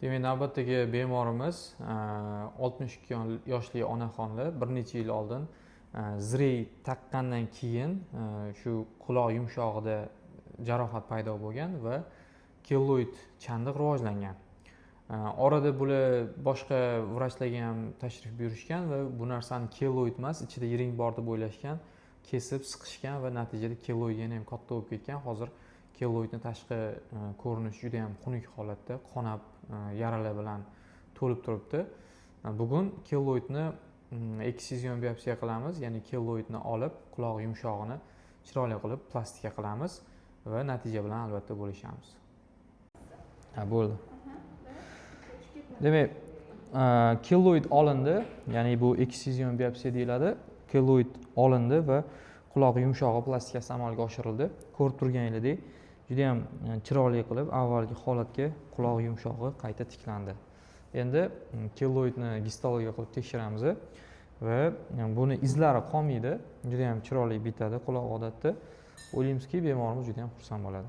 Demak, navbatdagi bemorimiz 62 yoshli onaxonlar bir necha yil oldin zrey taqqandan keyin shu quloq yumshog'ida jarohat paydo bo'lgan va keloid chandiq rivojlangan. Orada bular boshqa vrachlarga ham tashrif buyurishgan va bu narsani keloid emas, ichida yiring bor deb o'ylashgan, kesib siqishgan va natijada keloid yana ham katta bo'lib ketgan. Hozir keloidni tashqi ko'rinishi juda ham xunuk holatda, qonab, yaralar bilan to'lib turibdi. Bugun keloidni ekszion biopsiya qilamiz, ya'ni keloidni olib, quloq yumshog'ini chiroyli qilib plastika qilamiz va natija bilan albatta bo'lishamiz. Ha, bo'ldi. Demak, keloid olindi, ya'ni bu ekszion biopsiya deyiladi. Keloid olindi va quloq yumshog'i plastikasi amalga oshirildi. Ko'rib turganingizdek, juda ham chiroyli qilib avvalgi holatga quloq yumshog'i qayta tiklandi. Endi keloidni gistologiya qilib tekshiramiz va buni izlari qolmaydi, juda ham chiroyli bitadi quloq odatda. O'ylaymizki, bemorimiz juda ham xursand bo'ladi.